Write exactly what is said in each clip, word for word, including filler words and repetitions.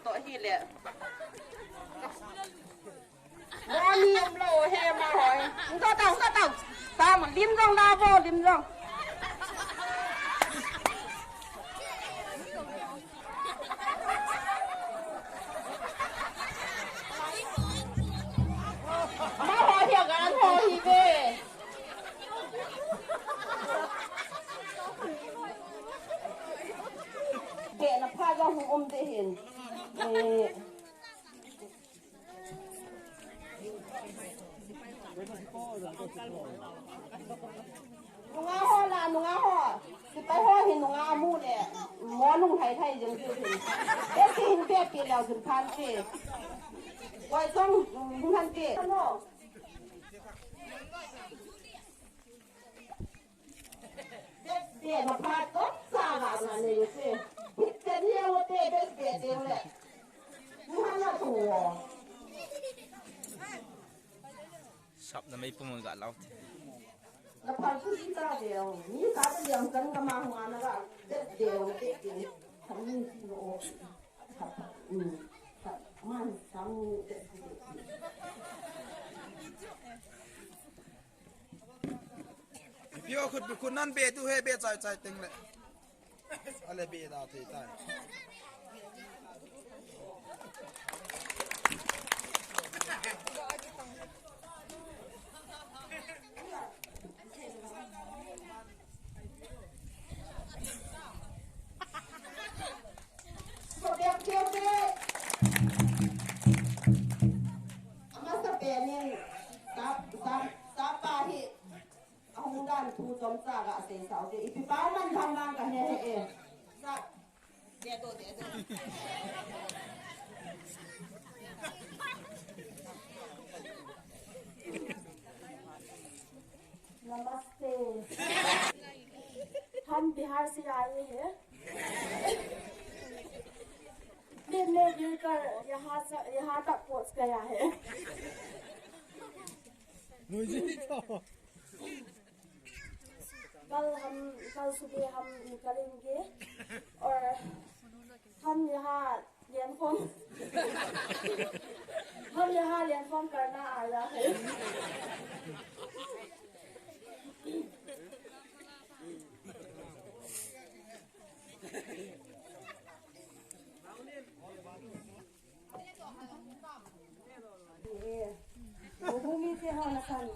Toh hi le. Mo ni um lou he ma hoi. Hung to tau, hung to tau. Tama lim jong la vo, lim jong. Ma hoi hi a gan hoi hi ve. Beh na pha jong hung um te hin. Eh. Nunga ho la, nunga ho. Sipai ho hi nunga mu le. Mo nung thai thai jeng ju hin. Beh si hin beh pi leu jun phan ti. Koi jong, mm, hung han ti. Best day na phat to sa ga na ne yo se. Best day ni yo te best day de le. Ni ha na to. Sap na mai pum ga lau te. Na phat tu si ta de yo. Ni sa ta yang kan ka ma hua na ga. Best day yo te te. Kami si yo. Mm. Man sang ni te. Pio khut bi khut nan be tu he be chai chai teng le. Ale be da thei tai. Amasa penin sap sap sapa hi ahung dan thu chomcha ga sei sao te ipi pau man tham vang ka he he e. Sap. Dedo, dedo. नमस्ते। हम बिहार से आए हैं। प्लेन में गिरकर यहाँ से, यहाँ तक पहुँच गया है। कल हम, कल सुबह हम निकलेंगे और हम यहाँ लैंडफॉर्म, हम यहाँ लैंडफॉर्म करना आया है। Houbung mite ho nasan,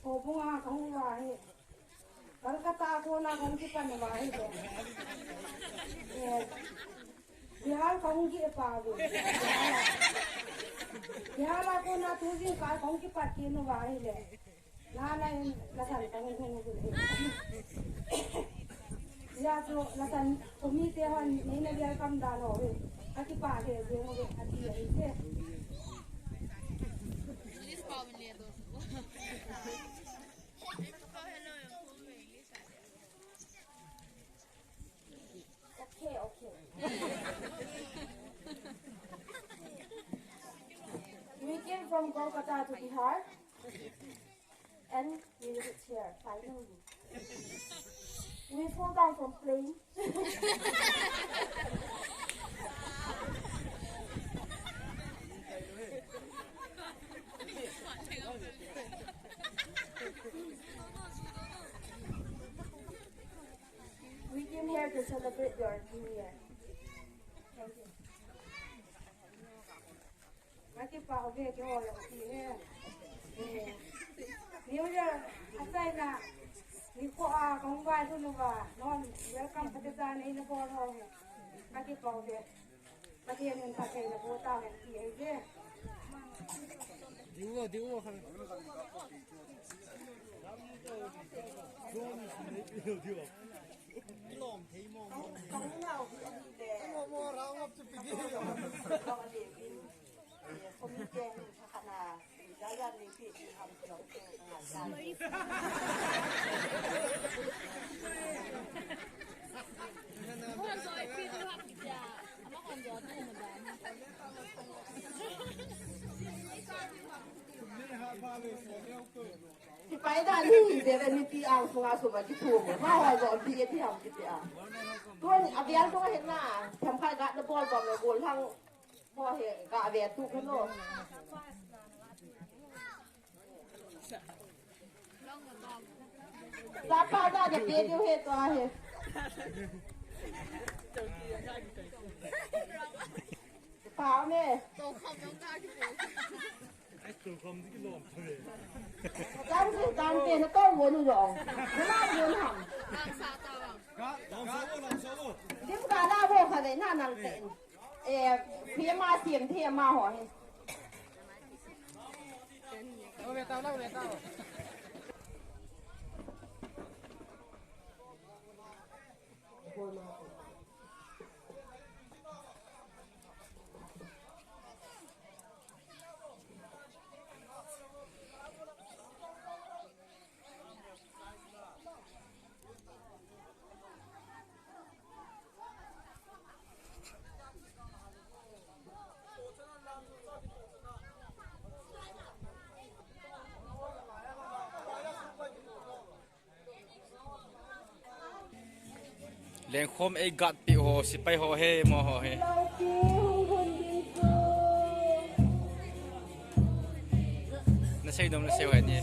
houbung a kahung uva hi. Kolkata kona kahung kipan uva hi. Bihar kahung kipa uve. Bihar a kona tu jingkah kahung kipat kit uva hi le. Nana in nasan kahung hung uve. Ya chu nasan committee hon neina welcome dan ho hi. Akipah lheh jeng uve ati ahi. Okay, okay. We came from Kolkata to Bihar, and we reached here finally. We fall down from plane. We came here to celebrate your new year. Thank you. Kakipah uve keiho jong ati e. Eh, New Year achaina nikho a kahung vailhun uva, non welcome phatecha neina bol ho hi. Kakipah uve. Pathen in phatthei naboh tahen ti ahi e. Diu, diu, khan. Kahung nau hi ahile. Mo, mo, round up to begin. Sipai dan hi, dere ni ti ang sunga suma ki thum. Ma ho jo bi e ti ham ki ti a. Tun, abial tun hin na, themkhat ga na bol bom na gol hang. Ho he, ka ve tu kho lo. Sa pa da de pe diu he to he. Pa me. Tang si tang te na to wo nu jong. Na na wo nu ham. Lim ka la wo kha ve na nang te. Eh, phi ma siem the ma ho he. Lengkhom ei gat pi ho, sipai ho he, mo ho he. Na sei dom na sei ho ni.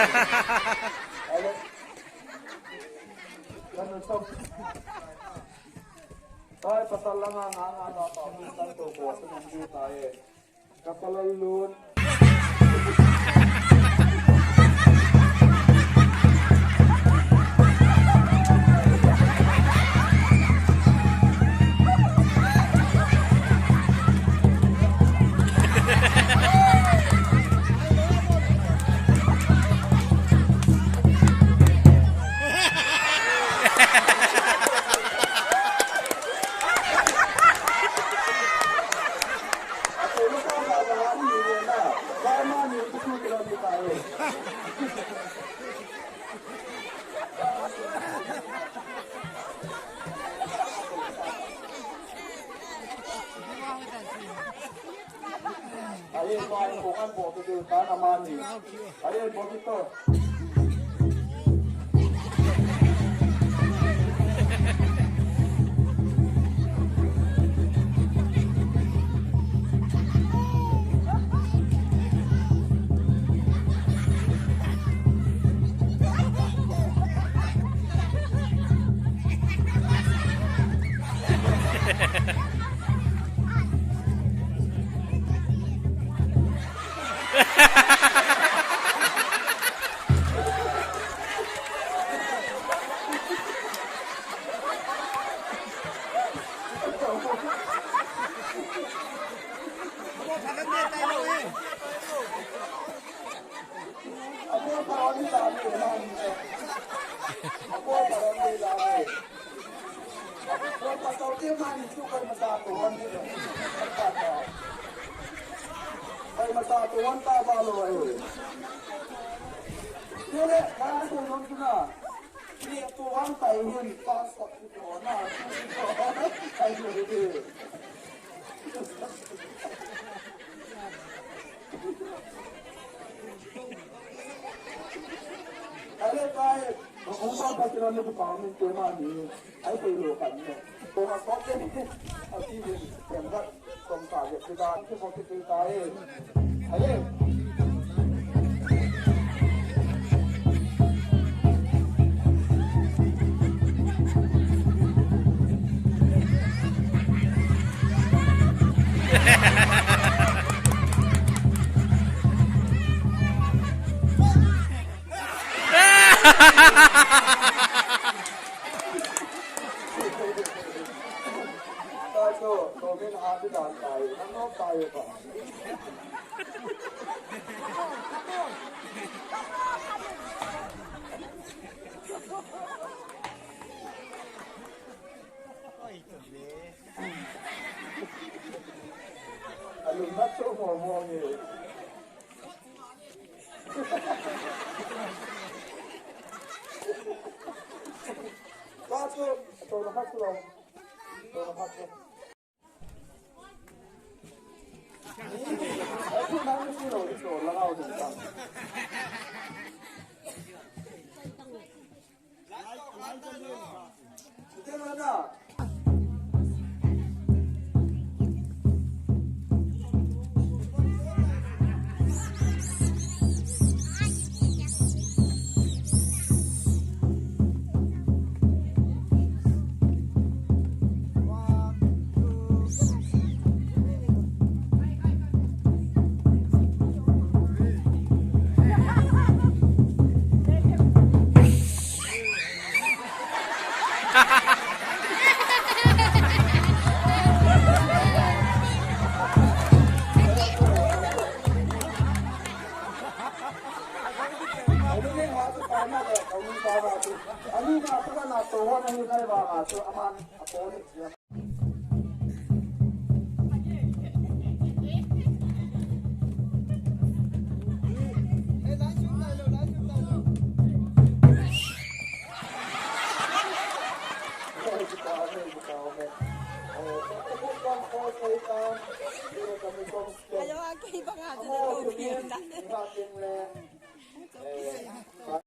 Alo. Alo, stop. Oi, pasal langa nga nga ba pa, pasal to ko, pasal to ko. Aye, pai, ko kan bo ke ta na mani. Aye, bo ki to. Ale pai, ko ko pa pa kira ne pa min te ma ni. Ai pe lo kan ne. Ko ma ko te ni. Ai ti ni. Kan ba ko ta ye ti da ti ko ti ta ye. Ale. Alung na so mo mo ni. Paso, to na paso. To na paso. Ni, ni, ni, ni, ni, ni, ni, ni, ni, ni, ni, ni, ni, ni, Ayo, aki banga dyan na loob yun.